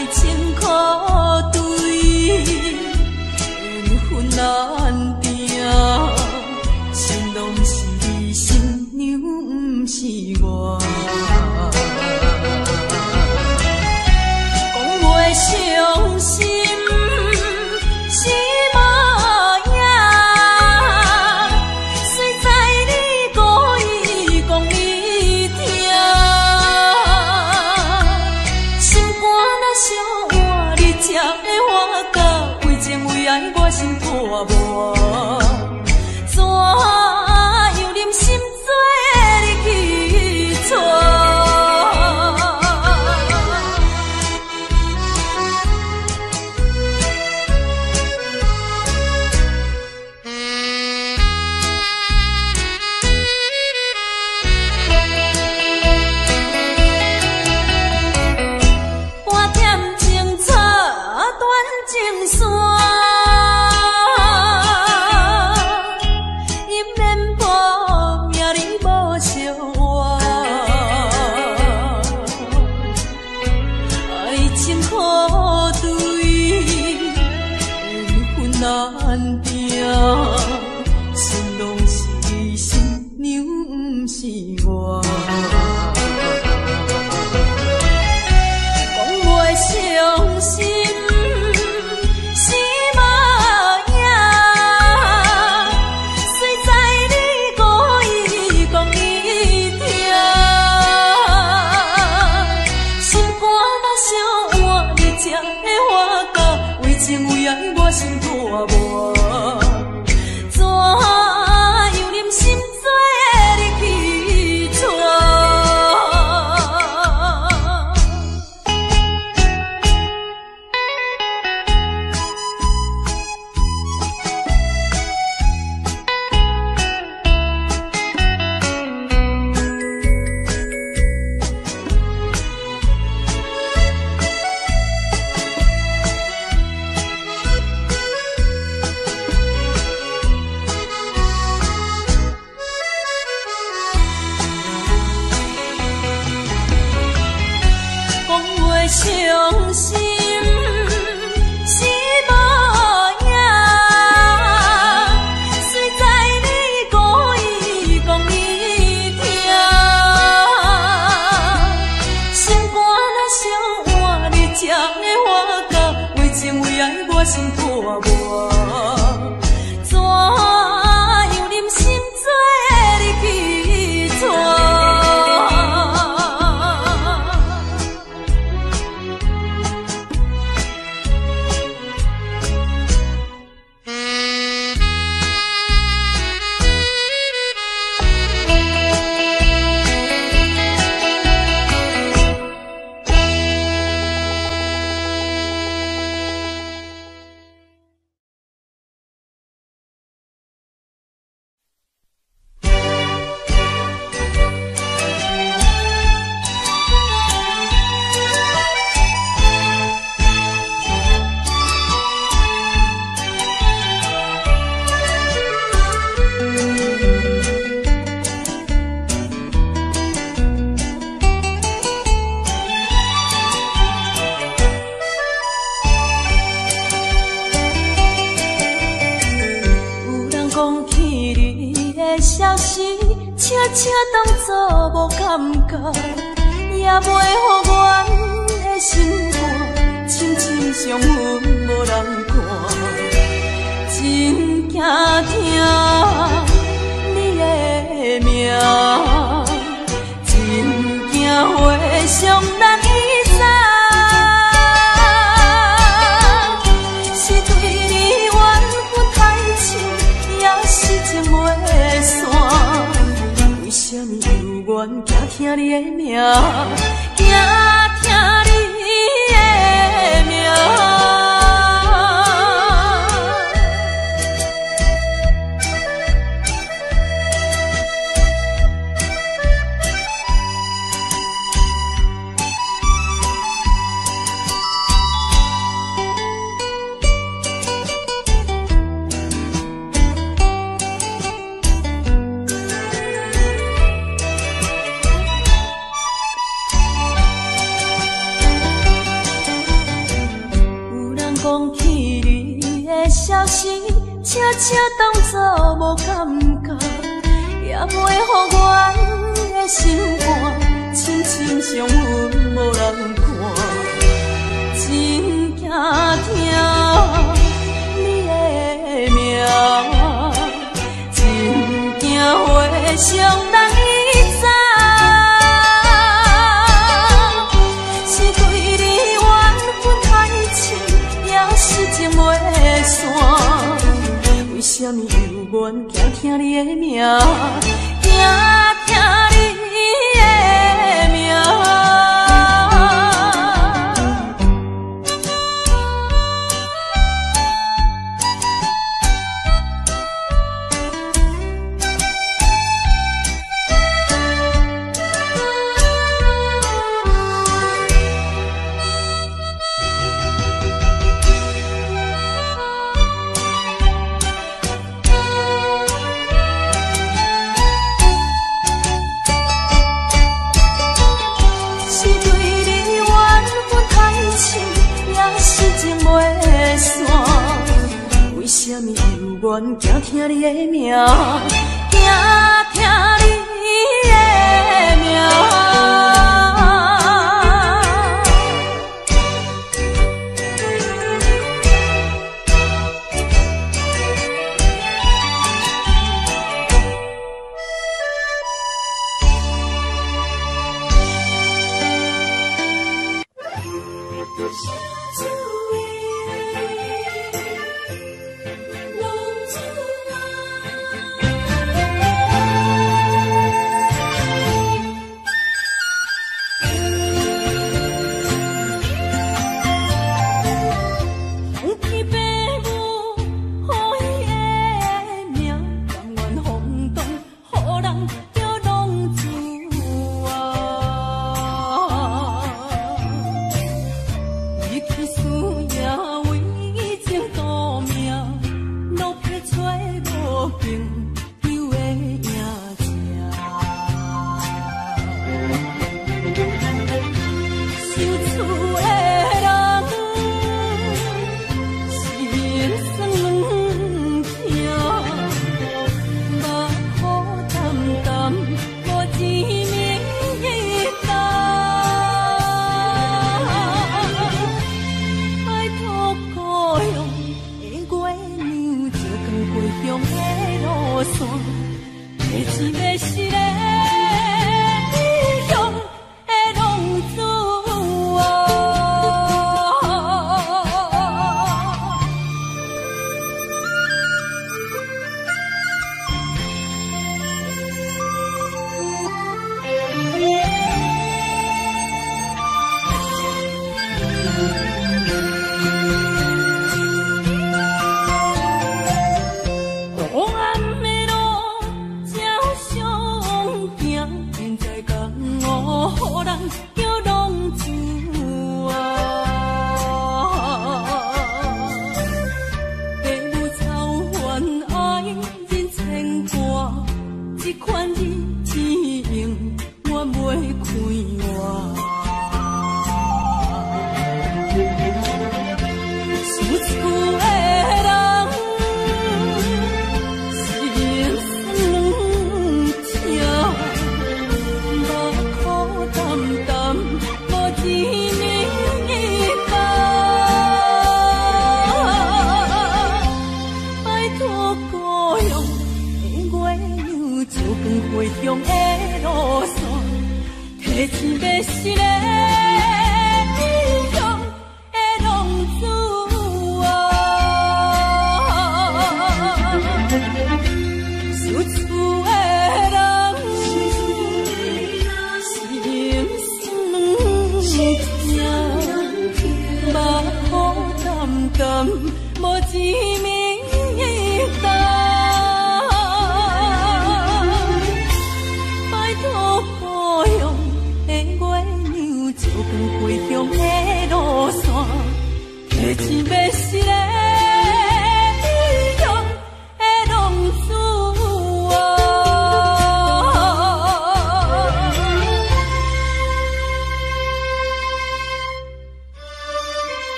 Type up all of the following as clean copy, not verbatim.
愛情可對，緣分難定，新郎是你，新娘毋是我。講袂傷心是無影，雖知你故意講你聽，心肝若相換，你才會活到為情為愛我心破無。怎樣忍心做你去娶？半點情草斷情線，伊免報名你無相換，愛情可對，緣分難定，新郎是你，新娘毋是我。講袂傷心是無影，雖知你故意講你聽，心肝若相換，你才會活到為情為愛我心破無。怎樣忍心做你去娶？講袂傷心是無影，雖知你故意講你聽，心肝若相換，你才會活到為情為愛我心破無。怎樣忍心做你去娶？有人講起你的消息，悄悄當作無感覺，也袂予阮的心肝深深傷痕無人看。真驚聽你的名，真驚回想咱以前。是對你緣分太深，也是情袂散？為啥物猶原驚聽你的名，驚聽你的名？講起你的消息，請請當作無感覺，也袂予阮的心肝深深傷痕無人看。真驚聽你的名，真驚回想人已知。是對你緣分太深，也是情袂散。為啥物猶原驚聽你的名，驚聽你的名？為啥物猶原驚聽你的名，驚聽你的名？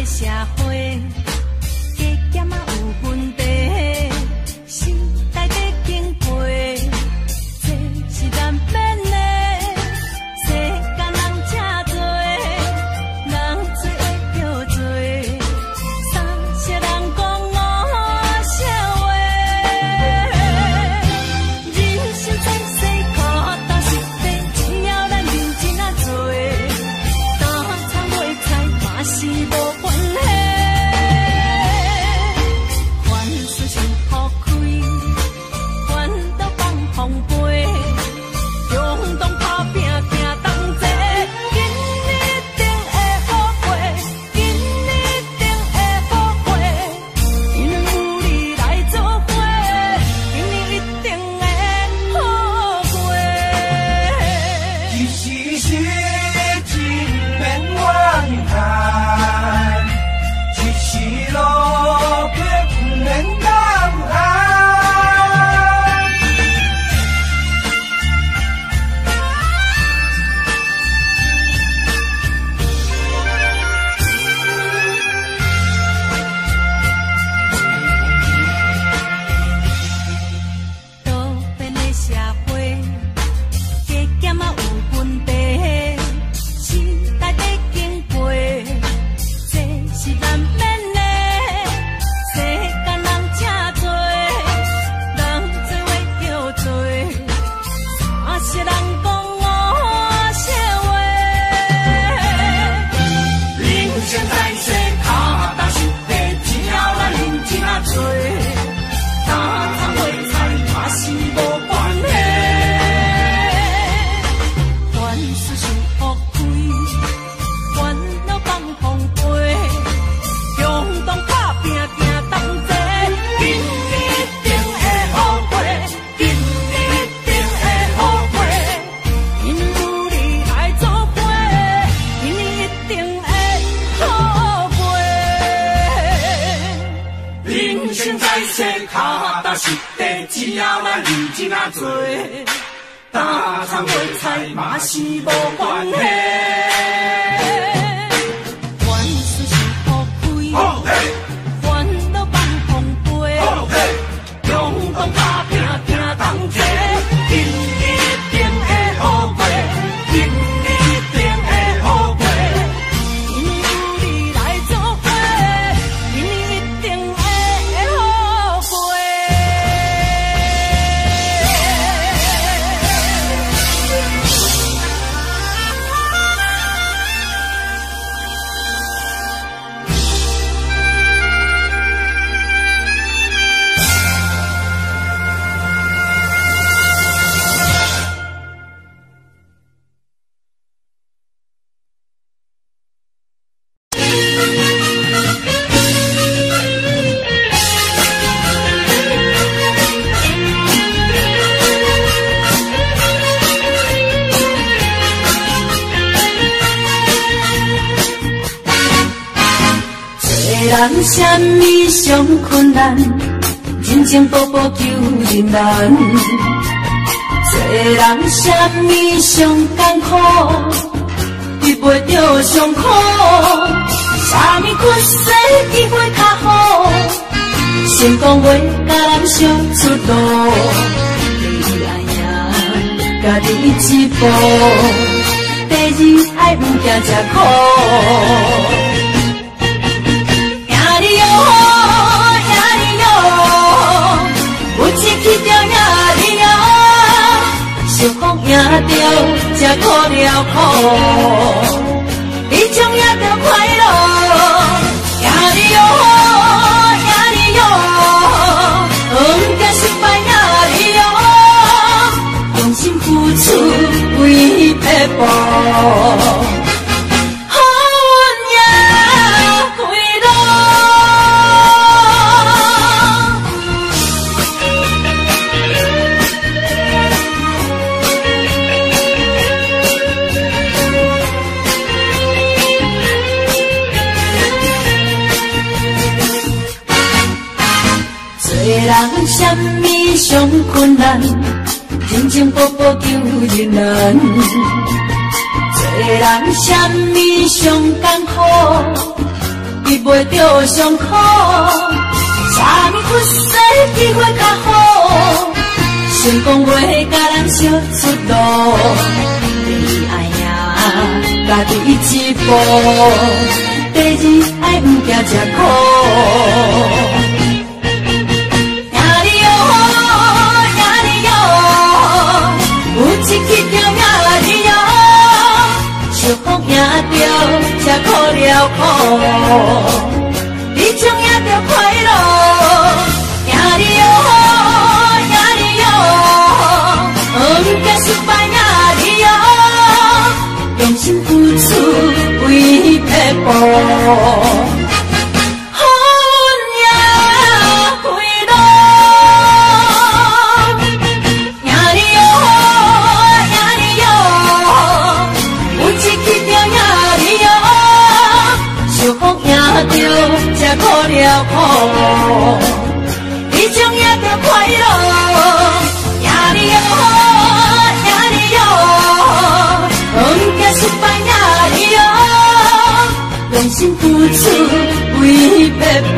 的社會，加減仔有問題，時代在經過，這是難免的。世間人這多，人做會叫做，三色人講五色話。人生在世苦膽失地，只要咱認真仔做，擔蔥賣菜嘛是無關係。凡事想予開，煩惱放風飛，共同打拼行同齊，今年一定會好過，今年一定會好過，因為有你來做伙，今年一定會好過。一時失志免怨叹，一時落魄毋免胆寒。多變的社會，加減仔有問題，時代在經過，這是難免的。世間人這多，人做話叫做，三色人講五色話。人生在世，跤踏實地，只要咱認真仔做，擔蔥賣菜嘛是無關係。凡事想予開，煩惱放風飛，共同打拼行同齊，今年一定會好過，今年一定會好過。因有你來做伙，今年一定會好過。人生在世，跤踏實地，只要咱認真仔做，擔蔥賣菜嘛是無關係。凡事想予開，好嘿，煩惱放風飛，好嘿，共同打拼行同齊，今年一定會好過，今年一定會好過。因有你來做伙，今年一定會好過。做人啥物上困難，認真步步求人難。做人啥物上艱苦，得袂著上苦。啥物缺失機會較好，成功袂共人相出路。第一愛贏家己一步，第二愛毋驚吃苦。贏你喲，贏你喲，有志氣就贏你喲，想講贏著才苦了苦，你將贏著快樂。贏你喲，贏你喲，毋驚失敗贏你喲，用心付出為撇步。好運贏快樂。做人啥物上困難，認真步步求人難。做人啥物上艱苦，得袂袂著傷苦。啥物出世機會較好？成功袂共人相出路。第一愛贏家己一步，第二愛毋驚吃苦。贏你喲，贏你喲，有一去就贏你喲，相講贏著吃苦了苦，你將贏著快樂。贏你喲，贏你喲，毋驚失敗贏你喲，用心付出為撇步。吃苦了苦，你將贏著快樂。贏你喲，贏你喲，毋驚失敗贏你喲，用心付出為撇步。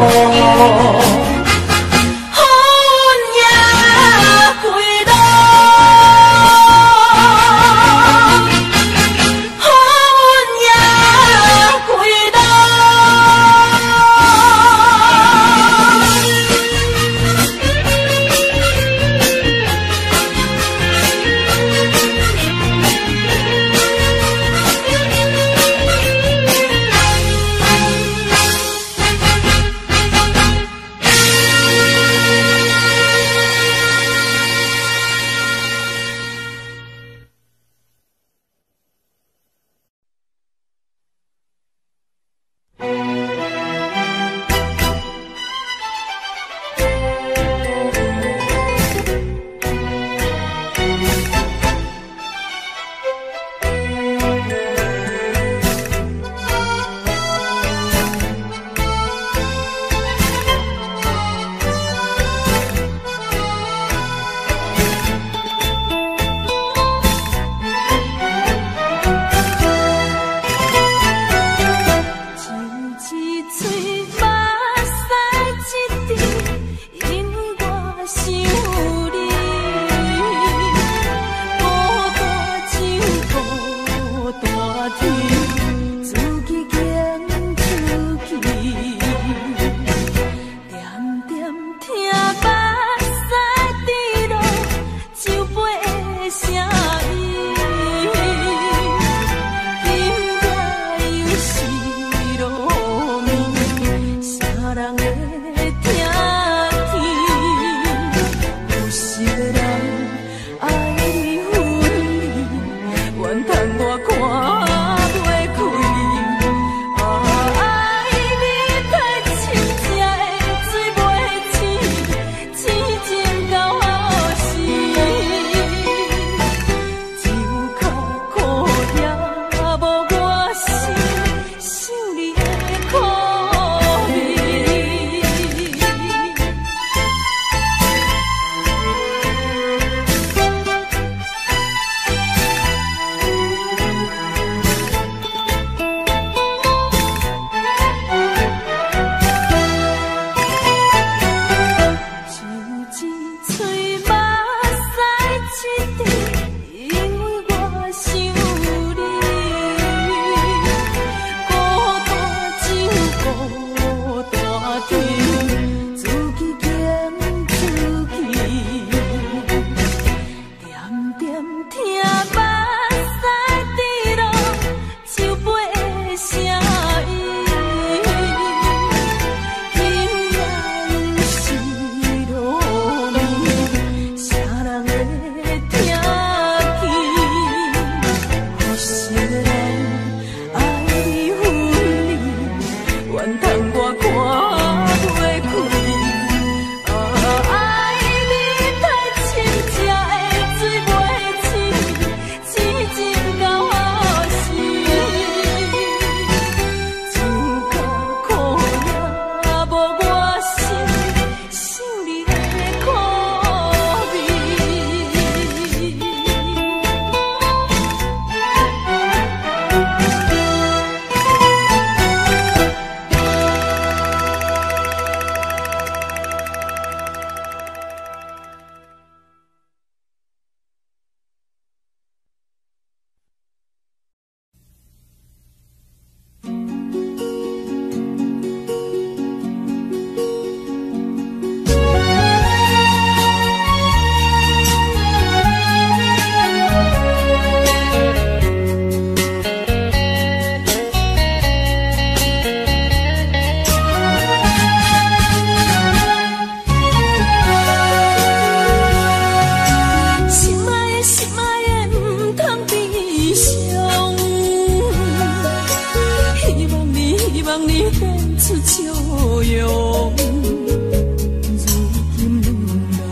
你展出笑容。如今两人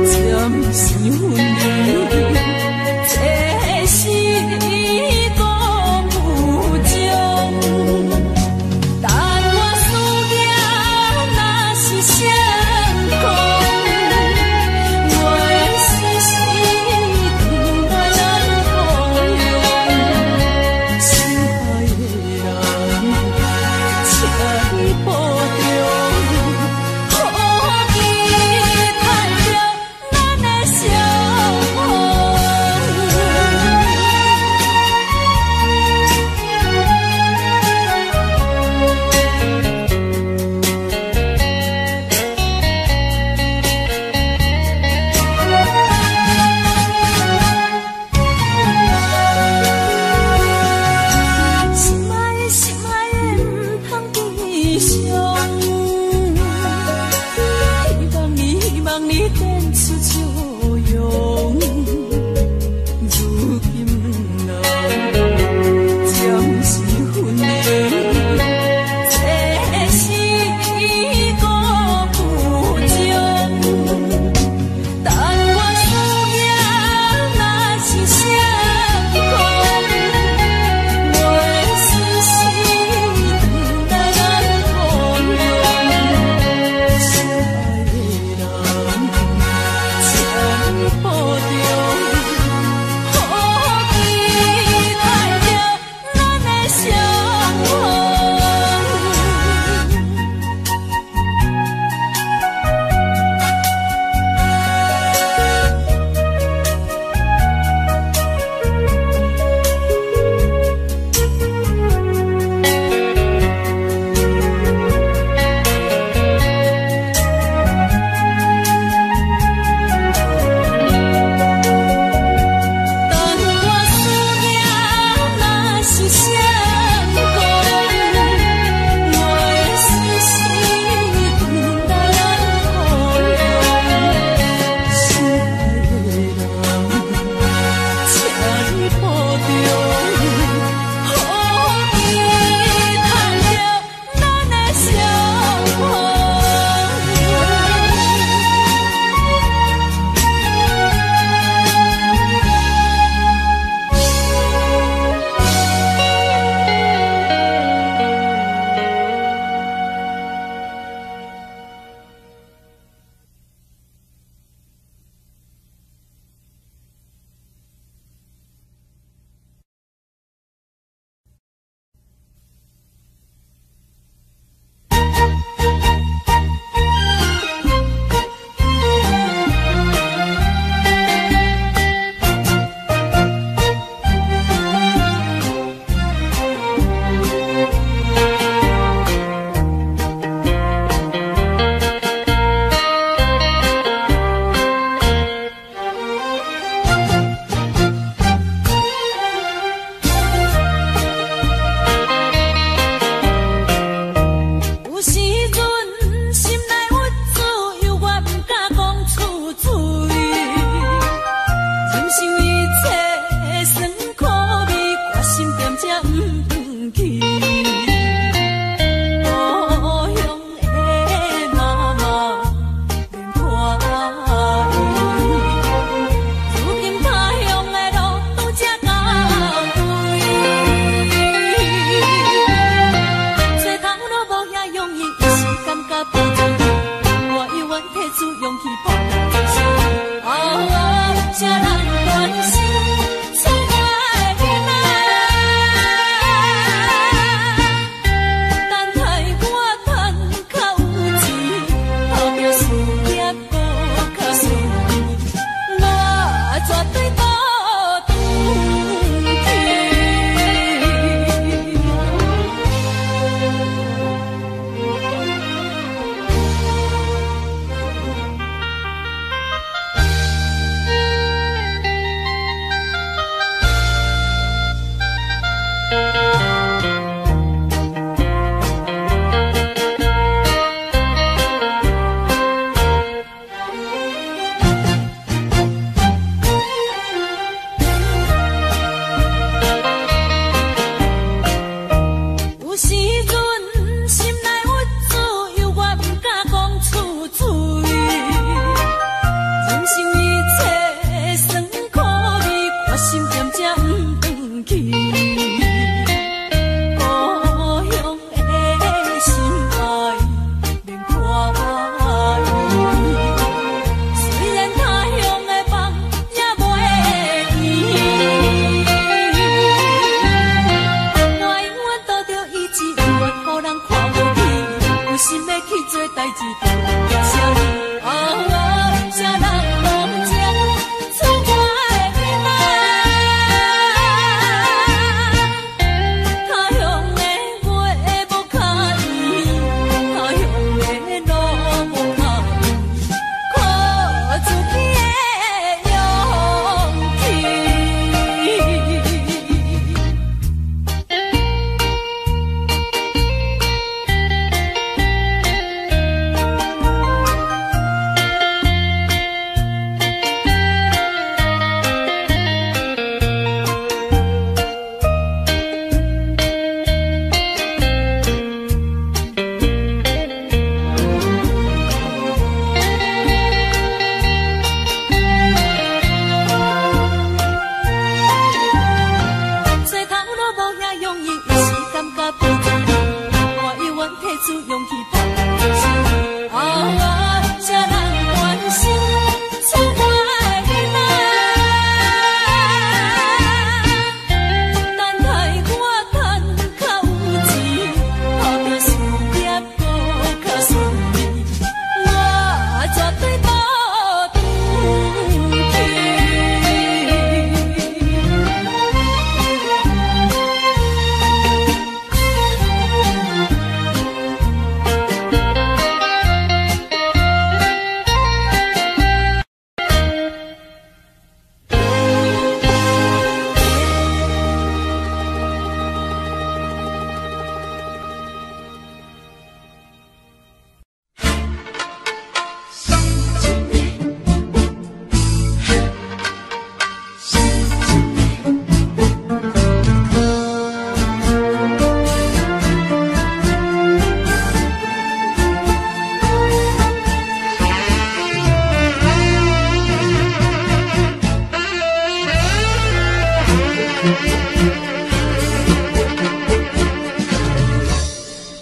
暫時分離，這是孤無情。但願思念若是成功，願時時轉來咱故鄉。心愛的人，請你保重，予期待著咱的相逢。心愛心愛的，毋通悲傷。希望你，希望你展出笑容。如今兩人暫時分離，這是孤無情。但願思念若是成功，願時時轉來咱故鄉。阵心内鬱郁，犹原毋敢講出嘴。忍受一切酸苦味，決心踮這毋轉去。故鄉的心愛免懷疑，雖然他鄉的夢也袂圓，我永遠拄著伊一永遠予人看無起，有心欲去做代誌，就寄寫你啊，啥人攏知出我的命。他鄉的月無較圓，他鄉的路無較遠，靠自己的勇氣。做頭路無遐容易，有時感覺無助力，我猶原提出勇氣拍拼。啊，啥人關心出我的命？等待我趁較有錢，後壁事業閣較順利，我絕對無轉去。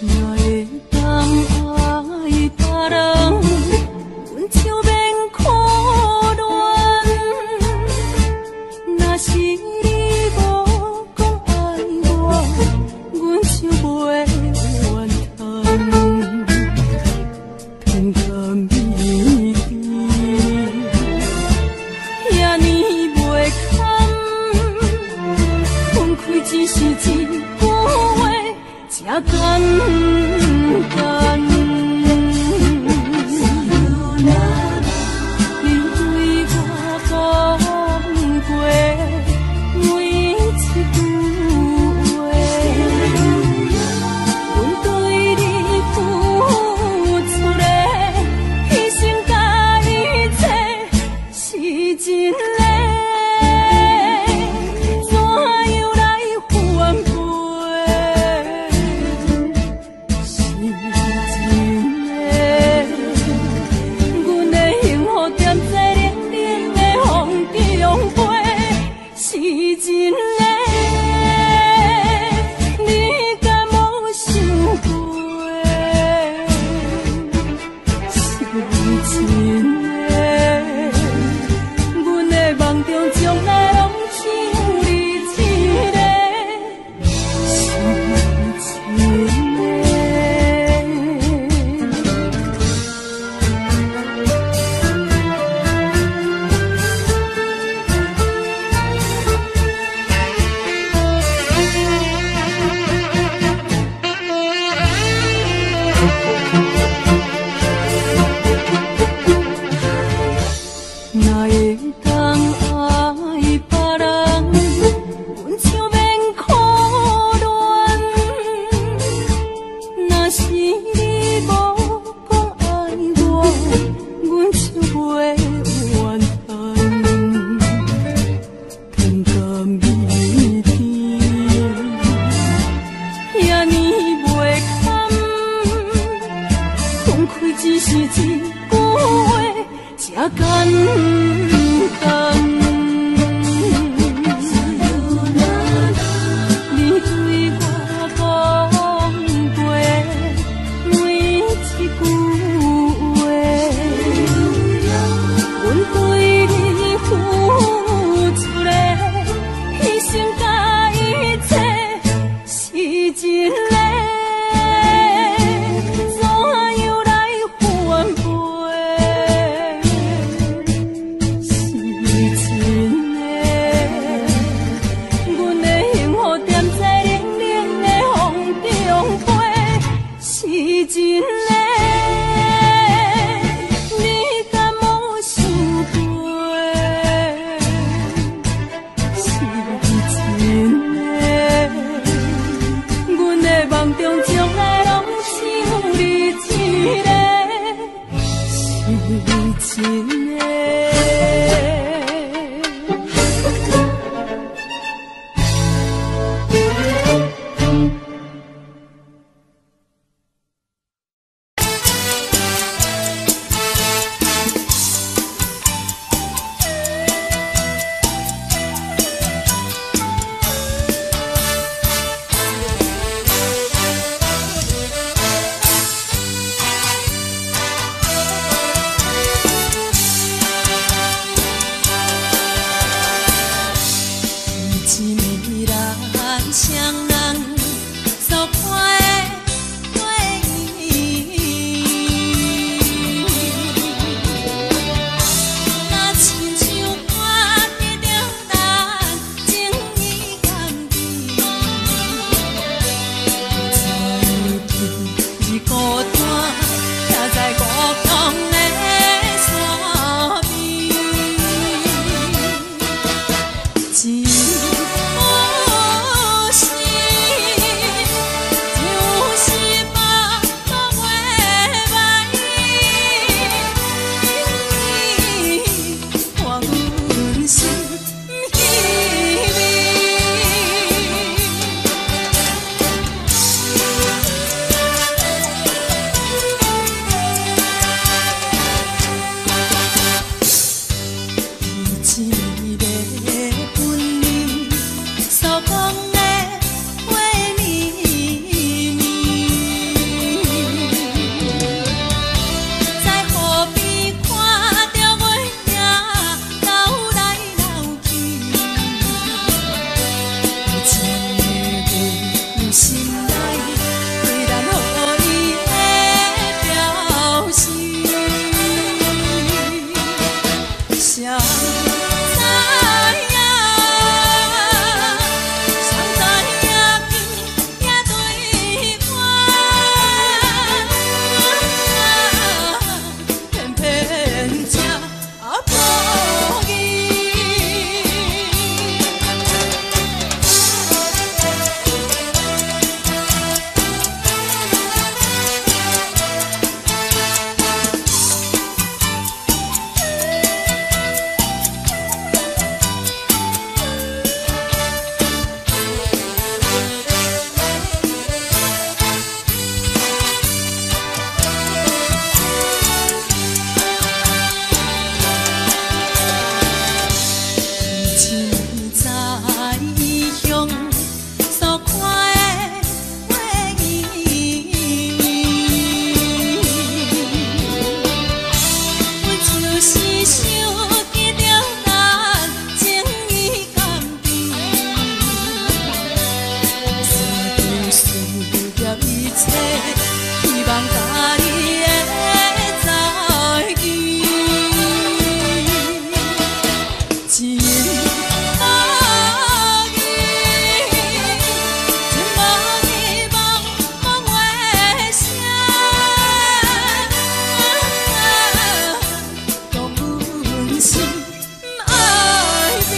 若會當愛別人，阮就免苦戀。若是你無講愛我，阮就袂怨嘆。糖甲蜜甜，遐爾袂堪，分開只是一句話，這簡單。你對我講過每一句話，阮對你付出的犧牲甲一切是真的，怎樣來反背？是真的，阮的幸福踮這冷冷的風中飛，是真的，你敢無想過？是真的，阮的夢中從來攏只有你一個，是真的。若會當愛別人，阮就免苦戀。若是你無講愛我，阮就袂怨嘆。糖甲蜜甜，遐爾袂是一句話這簡單。你對我講過每一句話，阮對你付出的犧牲佮一切是真的，怎樣來反背？是真的，阮的幸福踮這冷冷的風中飛，是真的，你敢無想過？是真的，阮的夢中從來攏只有你一个，是真的。一暝咱双人所看的月圆，若亲像看著咱情意甘甜，一孤單徛在故鄉的山邊。一有時，就是腹肚袂歹，看阮心稀微。一个分离所講的話綿綿，在河邊看著月影流來流去，一个阮心內對咱好意的表示。誰知影？誰知影今夜對我，偏偏這無義。亲在異鄉所看的月圓，阮就是想記著咱情意甘甜，思念一切，希望佮你的再見。真無義，真無義，茫茫話聲，講阮心愛變。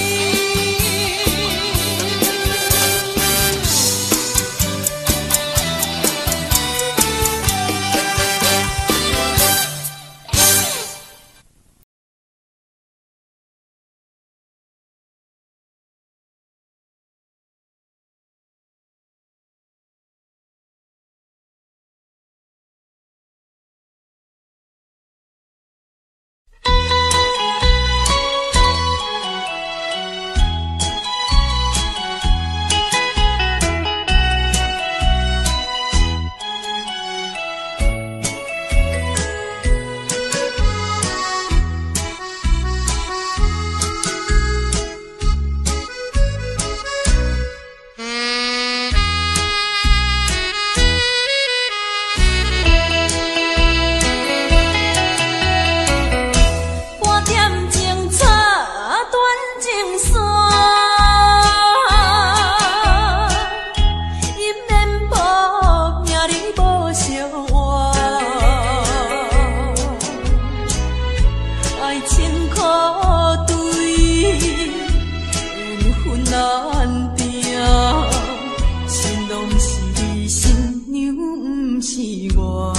毋是我。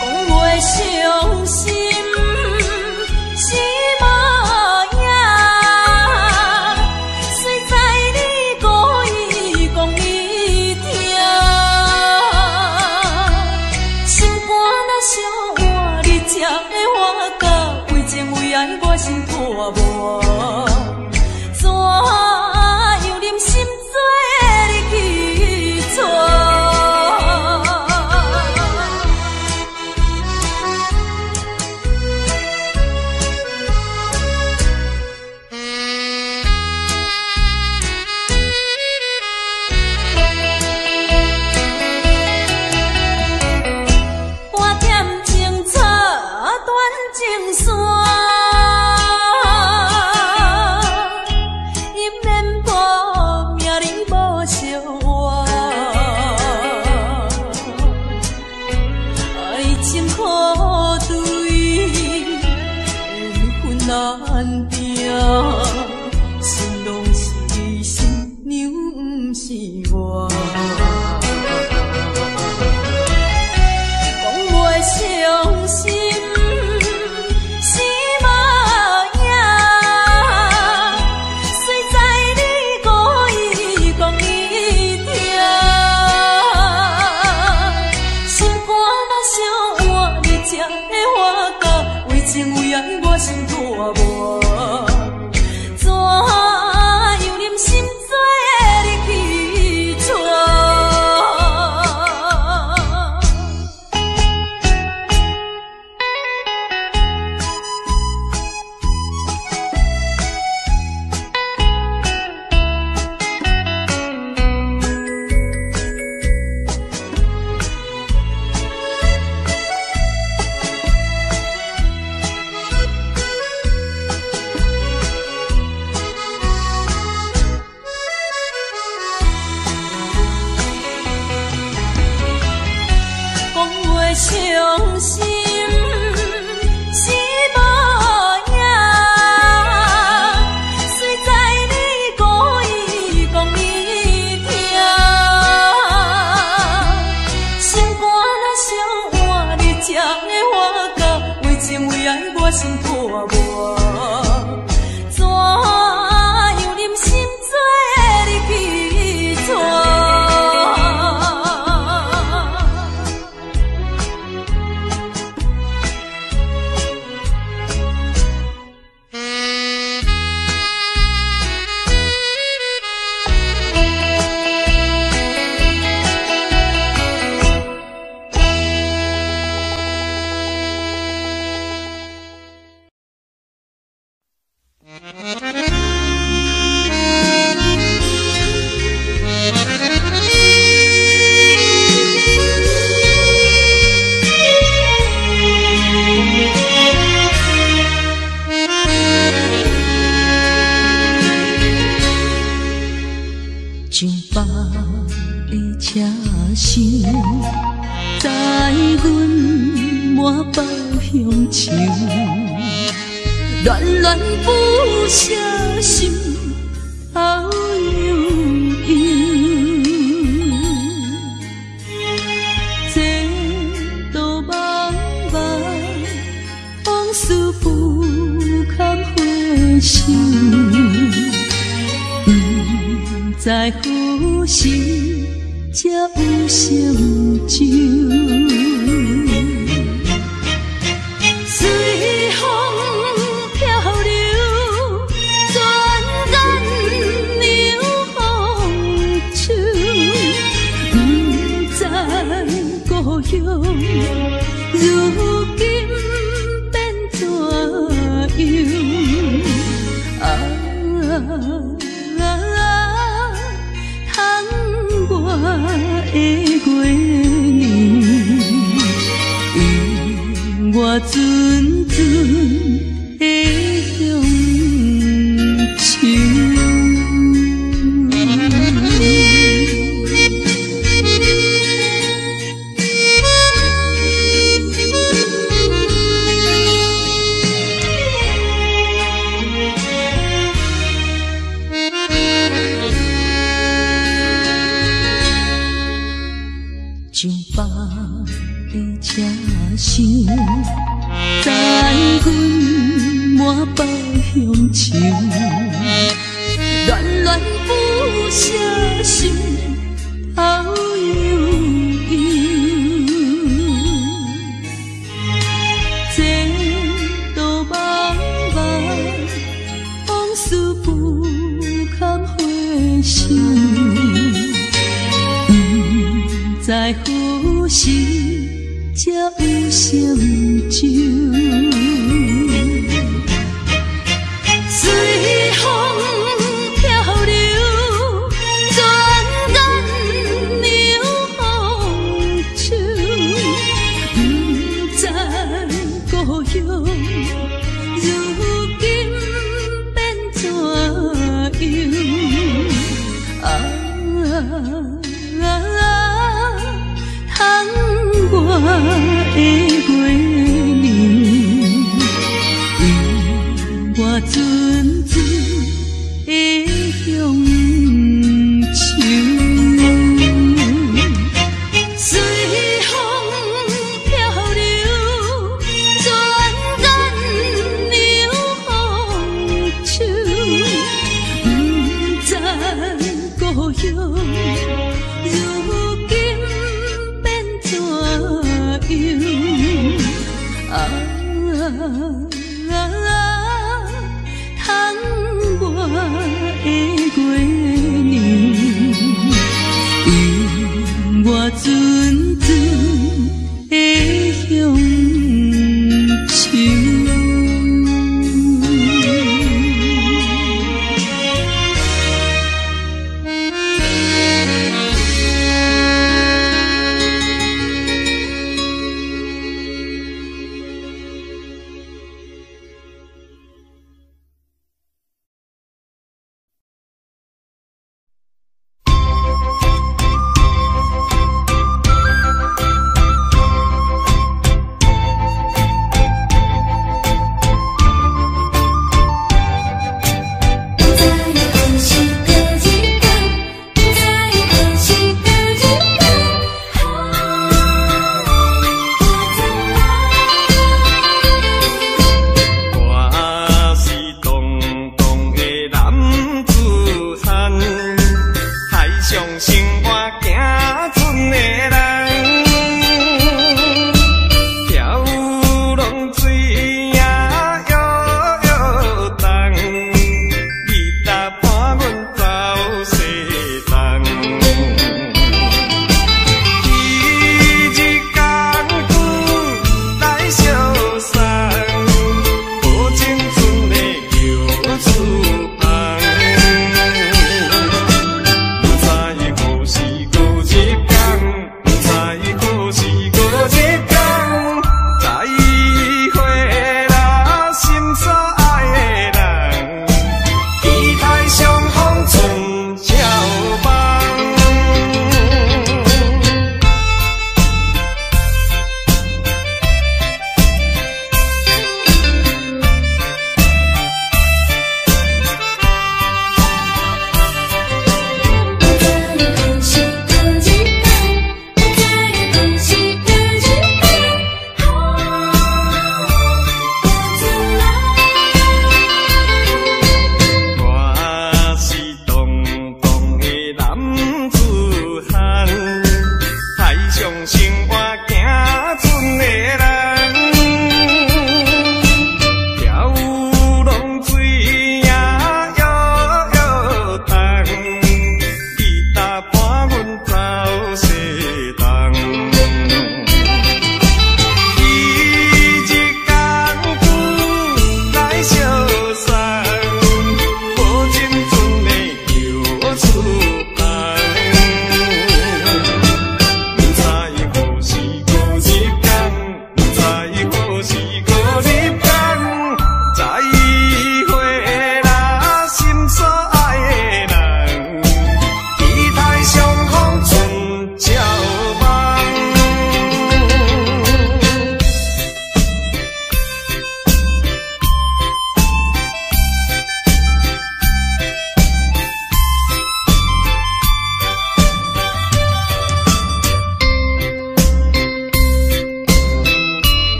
讲袂伤心是无影，谁知你故意讲伊听，心肝若相换，你才会活到为情为爱我心破无。怎样忍心做你去娶？半点情草断情线，伊免报命你无相换，爱情可对，缘分难定，新郎是新娘毋是我。讲袂伤心是无影，谁知你故意讲伊听，心肝若相换，你才会活到为情为爱我心破无。怎样忍心做你去娶？讲袂伤心是无影，谁知你故意讲伊听，心肝若相换，你才会活到为情为爱我心破无。怎样忍心做你去娶？上百个车厢，载阮满腹乡愁，恋恋不舍心头悠悠。前途茫茫，往事不堪回首。不知何时才有成就。随风飘流，转眼凉风秋。不知故乡如今变怎样？啊！我的月娘，予我阵阵的乡愁。上百个车厢，载阮满腹乡愁，恋恋不舍心头悠悠。前途茫茫，往事不堪回首。不知何时才有成就。随風飄流，轉眼涼風秋。不知故鄉，如今變怎樣？啊！窗外的月娘，予我陣陣的鄉愁。隨風飄流，轉眼涼風秋。不知故鄉，如今變怎樣？啊！窗外的月娘，予我陣陣的鄉愁。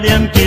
念经。